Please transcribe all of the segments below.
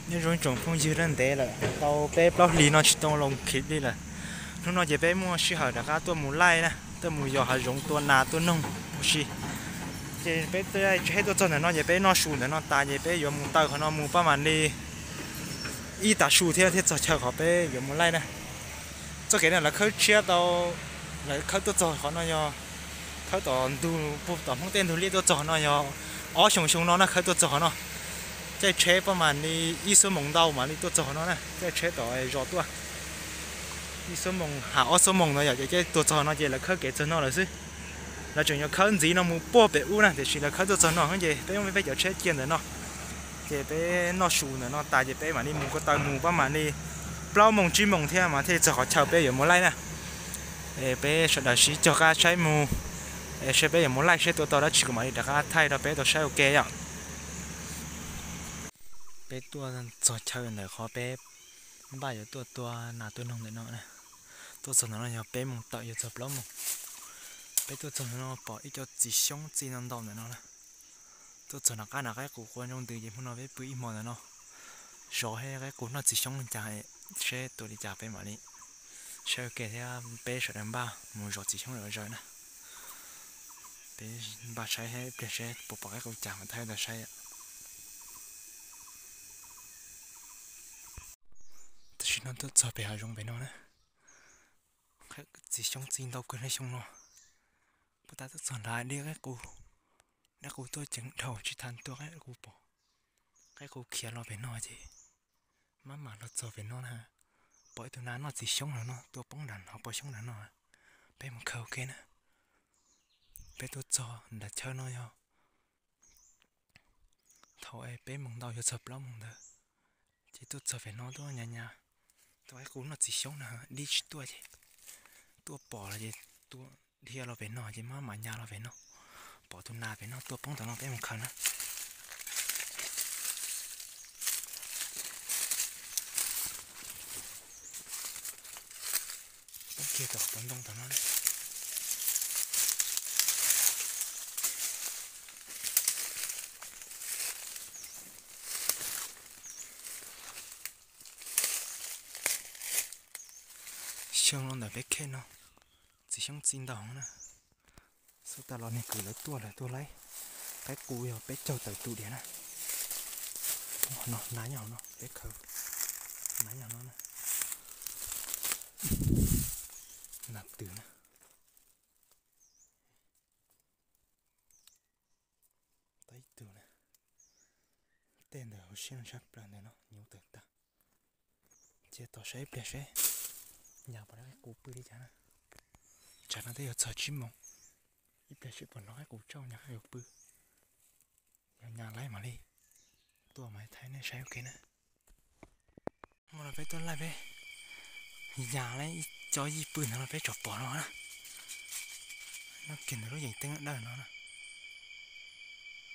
Nyob zoo tsoom phooj ywg, ntev lawm tau peb plaub hlis no tsis tau los khij li lawm. Hnub no ces peb muaj sij hawm rov qab tuaj mus laij na, tuaj mus yos hav zoov tua nas tua noog ua si. Ces peb tsheb tuaj txog ntawm no ces peb noj su ntawm no tas ces peb yuav mus taw qhov no mus pab mam li ib tag su thiab thiaj txog chaw qhov peb yuav mus laij na. Txoj kev no lawv khawb tshiab tau, lawv khawb tuaj txog qhov no yog khawb tom ntug, tom Hmoob tej ntug liaj tuaj txog qhov no yog ob xyoos xyoo no na khawb tuaj txog qhov no. Caij tsheb pab mam li ib xuab moos ntau mam li tuaj txog qhov no na, caij tsheb tom zos tuaj ib xuab moos ha ob xuab moos ntawd yom, ces caij tuaj txog qhov no ces lawv khawb kev txog no lawm xwb. Lawv tseem yuav khawb ntxiv no mus puag pem ub na, tiam sis lawv khawb tuaj txog no ces peb muab peb cov tsheb cia ntawm no. Ces peb noj su ntawm no tas ces peb mam li mus ko taw mus pab mam li plaub moos tsib moos thiab mas thiaj txog qhov chaw peb yuav mus laij na. Peb sawv daws sib cog qab saib mus, saib peb yuav mus laij saib tua tau dab tsi kuv mam li rov qab thaij rau peb tau saib ua ke yom. Peb tuaj txog chaw ntawm qhov peb npaj yuav tuaj tua nas tua noog ntawm no na. Tuaj txog ntawm no yog peb moos tawm yuav txog plaub moos. Peb tuaj txog ntawm no pom ib co txiv xyoob txi ntau ntau ntawm no na. Tuaj txog nram qab nram qaib qus qua nroo ntws ces hmo no peb pw ib hmo ntawm no. Zov thiab qaib qus noj txiv xyoob li cas, seb tua li cas peb mam li saib ua ke thiab peb sawv daws npaj mus zov txiv xyoob zom zaws na. Peb npaj saib ib pliag seb puas pom qaib qus cas mam thaij tau saib. Tam sim no tuaj txog pem hav zoov pem no na. Txiv xyoob txi ntau kawg li xyoo no. Puag ta tuaj txog nrad dib qaib qus, qaib qus tuaj ceev dhau tsis tas tua qaib qus pom. Qaib qus khiav los pem no ces mab mam los txog pem no na. Pom ib tug nas noj txiv xyoob los no tua poob nram no pom xyoob nram no. Peb mus khaws ua ke na. Peb tuaj txog nram chaw no yog thaum peb moos ntau yuav txog plaub moos ntawd. Ces tuaj txog pem no tuaj nyas nyas, tua qaib qus noj txiv xyoob na, dib tsis tuaj ces tuaj pom los ces tua dhia los pem no ces mab mam nyas los pem no. Pom tus nas pem no tua poob tom no peb mus khaws na. Poob kiag tom qhov ntoo tom no. Xyoo no ntawm peb khej no, txiv xyoob txi ntau na. Xub tas los niag kwv lawv tuaj lawm tuaj laib. Qaib qus yog peb caug tawm tus diam na. No nas nyob hauv no peb khaws, nas nyob hauv no na. Nas twm na. Tau ib tug na. Tej ntawd hauv siab no tshaj plaws ntawm no nyuv tawm tag. Cia tos saib ib pliag seb nyas pom lawv qus pw li cas na. Tsam no twb yuav txog tsib moos, ib pliag seb puas hnov qaib qus tsaug nyas yuav pw. Yog nyas laib mam li tuaj mam li thaij nej saib ua ke na. Hmo no peb tuaj laij peb nyas laib ib co yij pw ntawd no peb tsom pom no na. Nyob kiag ntawm lub yeem teeb dawb no na.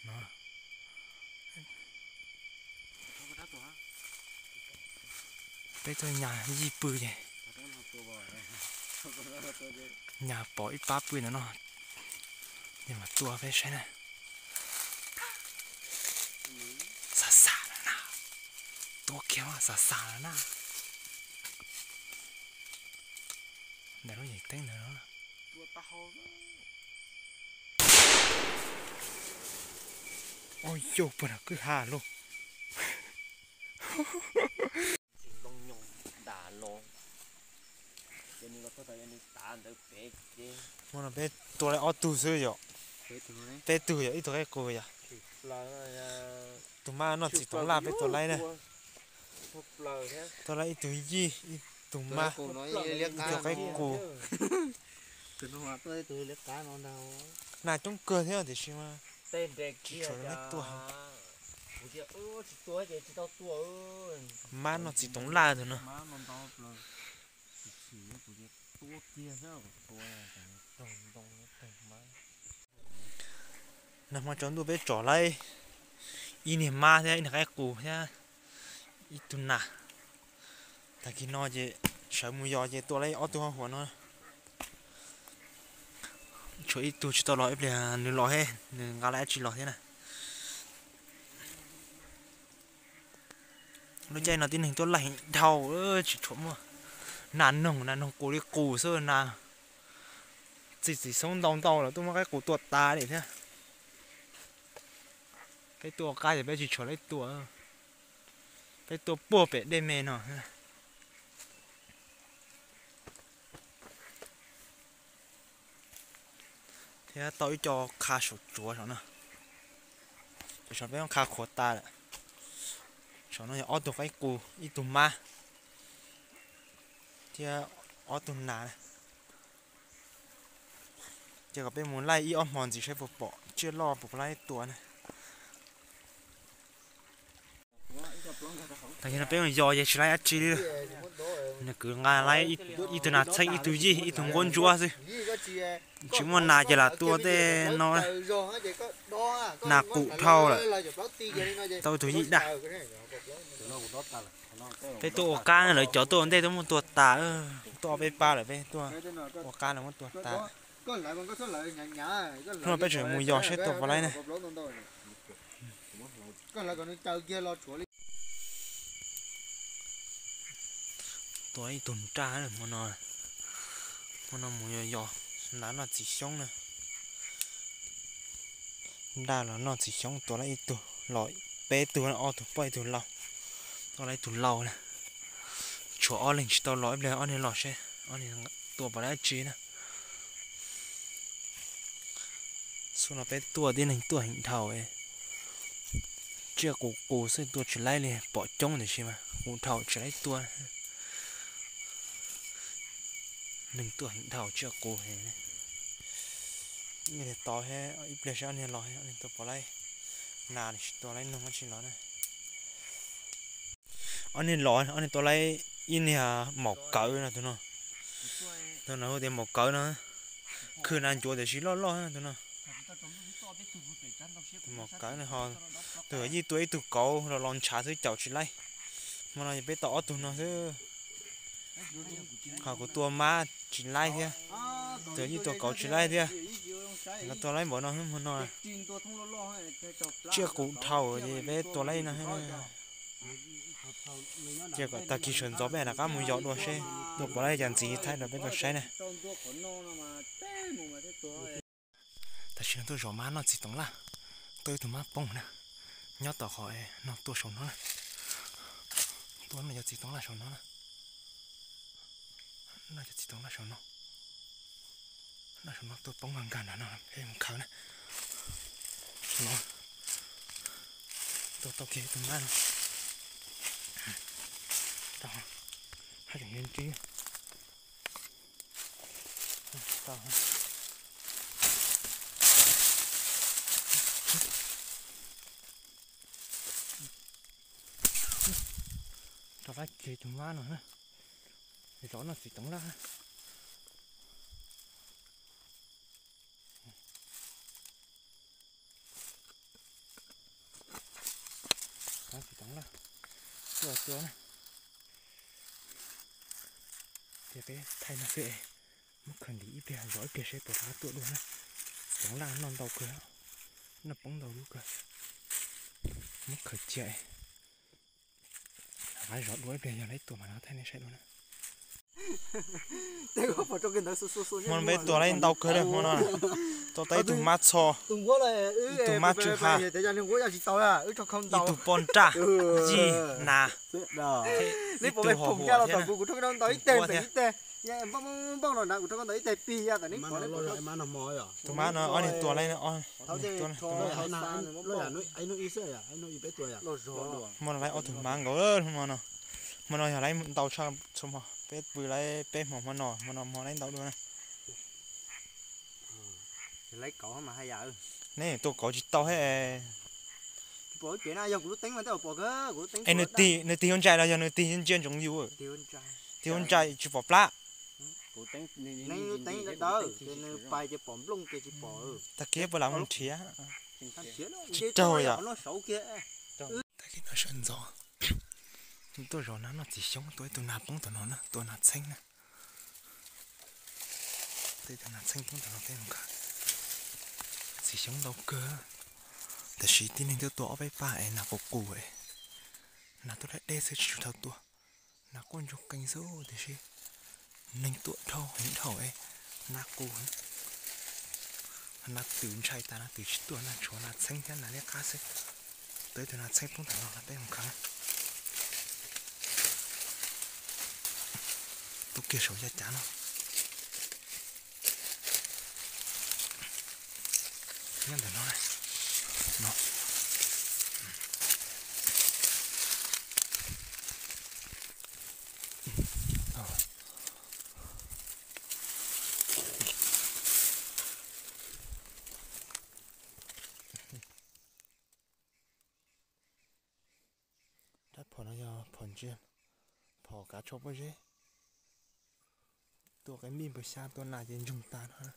No, peb tuaj nyas yij pw ces nyas pom ib pab pw ntawd no, ces mam tua peb saib na. Xav xav lawm na, tua kiag mas xav xav lawm na. Ntawm lub yeem teeb ntawd no. Ua yog puag nram kwj ha lauj. Hmo no peb tua laib ob tug xwb yom. Peb tug yog ib tug qaib qus yom. Tus mab noj txiv toov laj peb tua laib na. Tua laib ib tug yij, ib tug mab, ib tug qaib qus. Nas coob kawg thiab tiam sis mas tsis tshua muaj neeg tuaj. Mab noj txiv toov laj tus no. Nag hmo tsaus ntuj peb tsom laib ib niag mab thiab ib niag qaib qus thiab ib tug nas. Tag kis no ces sawv mus yos ces tua laib ob tug huam no. Tshuav ib tug tsis tau los, ib pliag nws los thiab, nws nqa laib dab tsi los thiab na. Lub caij no tib neeg tuaj laij heev dhau, tsis tshua muaj nas noog, nas noog qus li qus xwb na. Txi txiv xoob ntau ntau los tuaj muab qaib qus tua tas li thiab. Peb tuaj qab ces peb tsis tshua laib tua, peb tuaj puag pem dej me no. Thiab tau ib co qha saum tsuav saum no, ces saum peb muab qha qhuav tas lawm. Saum no yog ob tug qaib qus, ib tug mab thiab ob tug nas. Ces kom peb mus laij ib ob hmo ntxiv saib puas pom tsiaj loj puas laib tua na. Tam sim no peb mus yos ces tsis laib dab tsi li. Nws kwv nqa laib ib tug nas txheeb, ib tug yij, ib tug nquab ntsuab xwb. Tsis muaj nas ces lam tua tej no. Nas qus dhau lawm, tau ib tug yij daj. Peb tuaj ua qab, lawv cov tuaj ua ntej tuaj muab tua tas, tuaj ob peb pab lawm, peb tuaj ua qab lawv muab tua tas. Hnub no peb tseem mus yos saib tua puas laib na. Tua ib tug nraj hmo no, hmo no mus yos yos, nav noj txiv xyoob na. Nraj los noj txiv xyoob, tua laib ib tug, los peb tug, ob tug poj ib tug lau, tua laib ib tug lau na. Tshuav ob leeg tsis tau los, ib pliag ob niag los seb ob niag tua puas laib dab tsi na. Xub no peb tuaj tib neeg tuaj heev dhau, tsiaj qus qus xwb tua tsis laib li, pom coob tiam sis mas qus dhau tsis laib tua. Neeg tuaj heev dhau tsiaj qus. Ib pliag tos ib pliag seb ob niag los, ob niag tua puas laib nas, tsis tua laib noog dab tsi los na. Ob niag los, ob niag tua laib ib niag maum kawv no, tus no. Tus no hu tias maum kawv no, khwj nas ncuav tiam sis loj loj tus no. Maum kawv no ho, tus yij tua ib tug kauv los los ntshav xwb caum tsis laib. Hmo no peb tau ob tug no xwb. Ho kuv tua mab tsis laib thiab, tus yij tua kauv tsis laib thiab. Los tua laib npaum no hmo no. Tsiaj qus dhau ces peb tua laib no. Ces kom tag kis sawv ntxov peb rov qab mus yos dua seb tua puas laib, cas ntxiv thaij rau peb tau saib na. Tam sim no tuaj zov mab noj txiv toov laj, tuaj ib tug mab poob na, nyob tom qhov no tuaj saum no na. Tuaj noj cov txiv toov laj saum no na. Noj cov txiv toov laj saum no. Noj saum no tuaj poob nkag nkag nram no, peb mus khaws na. Saum no tuaj tau kiag ib tug mab no. Hab tseem ntsib. Rov qab kiag tus mab no, zov noj txiv toov laj. Txiv toov laj, tuaj tuaj na. Ces peb thaij no xwb, muab khaws ntim ib pliag zov ib pliag seb puas rov qab tuaj dua na. Toov laj noj ntau kawg, noj poob ntau lub kawg. Muab khaws cia, rov qab zov dua ib pliag yog laib tua mas rov qab thaij nej saib dua na. Hmo no peb tua laib ntau kawg li hmo no. Tua tau ib tug mab txho, ib tug mab tsw ha, ib tug poj nraj, yij nas, ib tug hos huam thiab na. Tus mab no ob niag tua laib, hmo no laib ob tug mab nkaus hmo no. Hmo no yog laib ntau tshaj txhua hmo, peb pw laib peb hmo hmo no, hmo no hmo laib ntau dua na. Nej tua kauv tsis tau he. Es nws tig hauv ntsais los yog nws tig ntsia ntsoov yus? Tig hauv ntsais tsis pom plab. Tag kis puas lam mus nrhiav. Tsis raug yom. Tag kis no sawv ntxov tuaj zov nas noj txiv xyoob, tua ib tug nas poob tom no na, tua nas txheeb na. Tua ib tug nas txheeb poob tom no peb mus khaws. Txiv xyoob ntau kawg, tab sis tib neeg tuaj tua ob peb pab es nas qus qus es. Nas tuaj deb deb xwb tsis tshua tau tua. Nas quaj ntsoog qees xwb tiam sis neeg tuaj dhau heev dhau es nas qus, nas twm ntshai tas nas twm tsis tuaj na, tshuav nas txheeb thiab nas liab qab xwb. Tua ib tug nas txheeb poob ntawm no los peb mus khaws. Tuaj kiag saum yav cav no. Nyob ntawm no na. No. Rab phom no yog phom ntsia, phom kav tsho pob zeb. Tua qe mij npawg xya tua nas ces ntsoog tas no.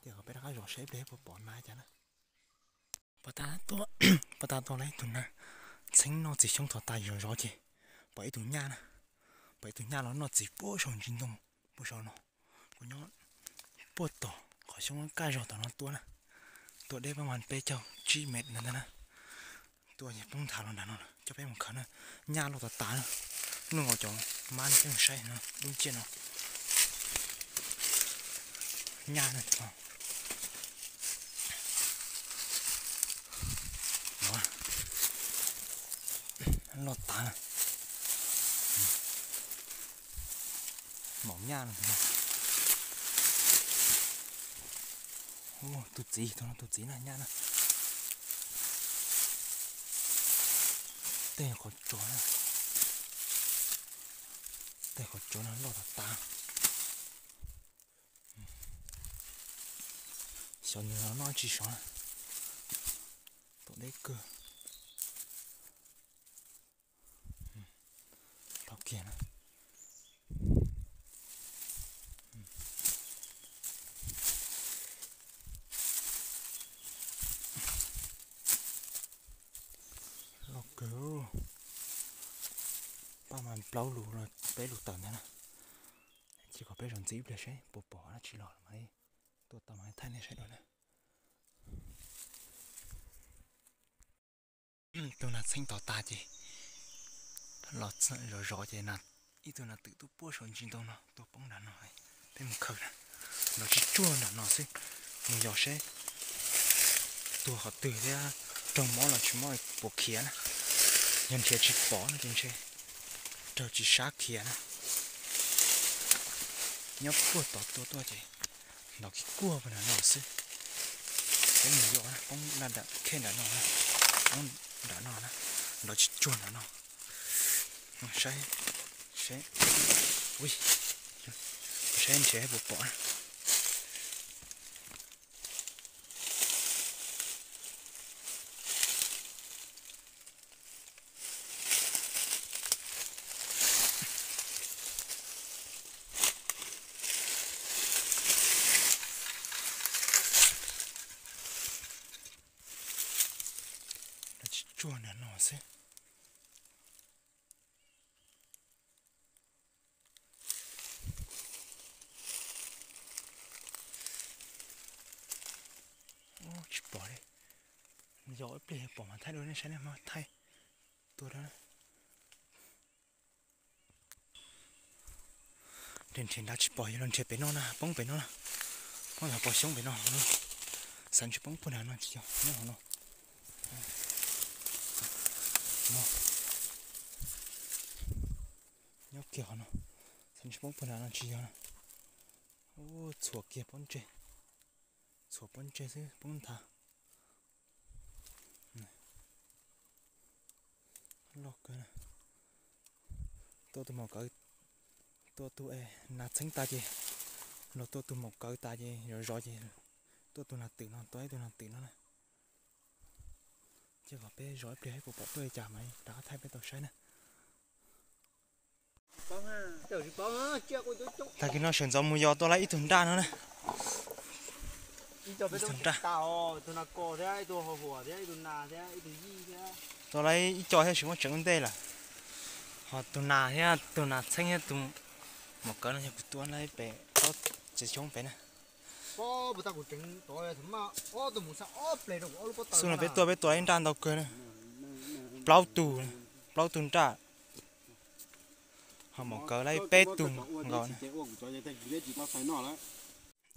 Ces qhov peb rov qab zov saib ib pliag puas pom nas cas na. Puag ta tuaj, puag ta tuaj lawv ib tug nas txheeb noj txiv xyoob thaum tas zov zov ces pom ib tug nyaj na, pom ib tug nyaj los noj txiv puag saum ntsis ntoo, puag saum no. Kuv nyob puag tom qhov xyoob kaj zog tom no tuaj na, tuaj deb pab mas peb caug tsib mev ntawd ntag na. Tuaj poob nthav los nram no lawm, coj peb mus khaws na. Nyaj loj tas tas na, noj nkaus cov mab no, peb mus saib no, dub ciaj no. Nyaj na, loj tas na. Maum nyaj no. Tus txiv, tus txiv na, nyaj na. Tej qhov tsuas na, tej qhov tsuas no loj tas tas. Xyov nws los noj tsis sov, tom deb kawg. Tau kiag na. Loj kawg, paj mas plaub lus los peb lus tawm ntag na. Cia kom peb zov ntxiv ib pliag seb puas pom dab tsi los mas tuaj tau mas thaij nej saib dua na. Tus nas txheeb tod tas ces los zov zov ces ib tug nas twm tuaj puag saum ntsis ntoo no tuaj poob nram no, peb mus khaws na. Los tsis tsuag nram no xwb, mus yos seb tuag qhov twg thiab raug mob los tsis mob puas khiav na. Yog nrhiav tsis pom no ces ntshe raug tsis sab khiav na. Nyob puag tod tuaj tuaj ces ntaus kiag kuag puag nram no xwb. Peb mus yos na, poob nram, khej nram no, poob nram no na, ntaus tsis tsuag nram no. Saib, saib, ui, saib nrhiav puas pom na. Tsis tsuag nram no xwb. Tsis pom li. Yog ib pliag pom mas thaij dua nej saib, nej hmab thaij tuaj dab. Nrhiav nrhiav nrad tsis pom, yog los nrhiav pem no na, poob pem no na, poob ntawm pos xyoob pem no. Xav ntshe poob puag nram no tsis yog, nyob hauv no. Nyob kiag hauv no, xav ntshe poob puag nram no tsis yog na. Txhuam kiag pob ntseg, txhuam pob ntseg xwb poob nthav. Loj kawg. Tua tus maum kawv, tua tus nas txheeb tas ces, los tua tus maum kawv tas ces zov zov ces tua tus nas twm no, tua ib tug nas twm no na. Ces kom peb zov ib pliag puas pom tuaj li cas mas rov qab thaij peb tau saib na. Tag kis no sawv ntxov mus yos tua lawm ib tug nraj no na. Ib tug nraj. Tua lawm ib co thiab tsis muaj tseem ua ntej lawm. Ho tus nas thiab tus nas txheeb thiab tus maum kawv no yog kuv tua lawm pem tsob txiv xyoob pem na. Xub no peb tua peb tua ib nraj ntau kawg na. Plaub tug na. Plaub tug nraj, ho mus kawg laib peb tug nkaus na.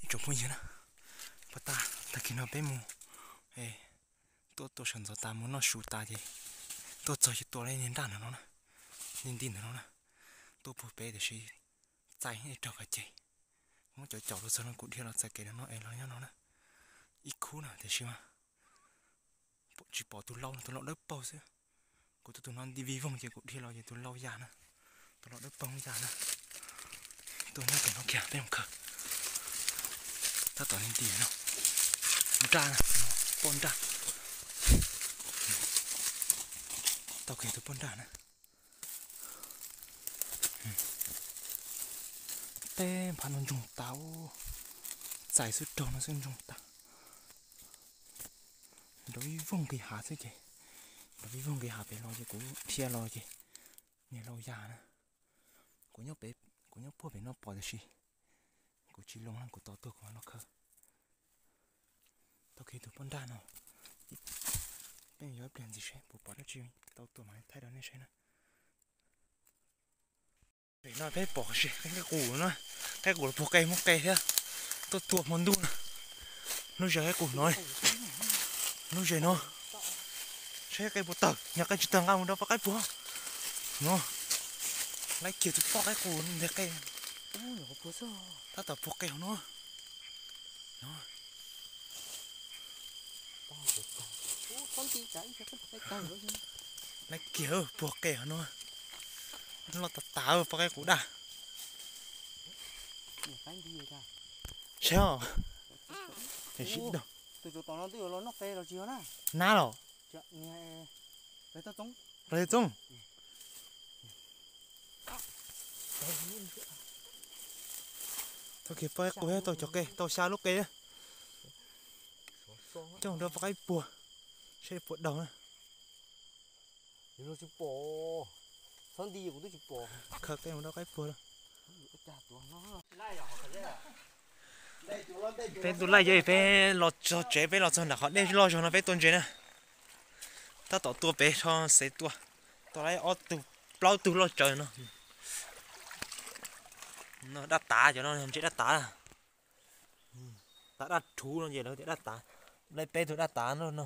Ib tsoom phooj ywg na, pab tag tag kis no peb mus tuaj tua sawv ntxov tas mus noj su tas ces tuaj txog ces tua li niag nraj ntawm no na, nti nti ntawm no na, tuaj puag pem tiam sis txais raug qhov ceg. Muab cov caum los txog no kuv dhia los txais kev no es los nyob no na, ib khub na tiam sis mas tsis pom tus lau no, tus lau dawb paug xwb. Kuv tua tus no nti vij voog ces kuv dhia los ces tus lau ya na, tus lau dawb paug ya na. Tuaj nyob tom no kiag peb mus khaws. Tab tom nti no, nraj na, poj nraj. Tau kiag tus poj nraj na. Teb nphab no ntsoog tas, txais xwb raug no xwb ntsoog tas. Nrov vij voog nqis hav xwb ces, nrov vij voog nqis hav pem los ces kuv dhia los ces niag lau ya na. Kuv nyob pem, kuv nyob puag pem no pom tiam sis kuv tsis los na, kuv tos tuag kuv mam los khaws. Tau kiag tus poj nraj no, peb yuav ib pliag ntxiv seb puas pom dab tsi tau tua mam thaij rau nej saib na. Pem no peb pom qhov si qe qus no, qe qus los puag qe muab qe thiab, tuaj tua hmo ntuj na. Hnub ze qe qus no, hnub ze no, saib qe puas tawg, yog qe tsis tawg nqa mus rau poj qaib puag no. Laib kiag tus poj qaib qus nteg qe, tab tom puag qe hauv no. Laib kiag puag qe hauv no, loj tas tas poj qaib qus daj. Saib os, nab los, Pov Txooj. Tau kiag poj qaib qus thiab tau cov qe, tau xya lub qe. Coj mus rau poj qaib puag, saib puas daug na. Khaws qe mus rau qaib puag. Peb ntuj laij ces peb los txog tsev, peb los txog nram qhov dej loj zog no peb tua ntses na. Tab tom tua pem tso xev tua, tua laib ob tug plaub tug loj tsawv no. Daj tav cov no ntses daj tav. Tav daj rhuv no ces lawv tias daj tav. Laib peb tug daj tav no.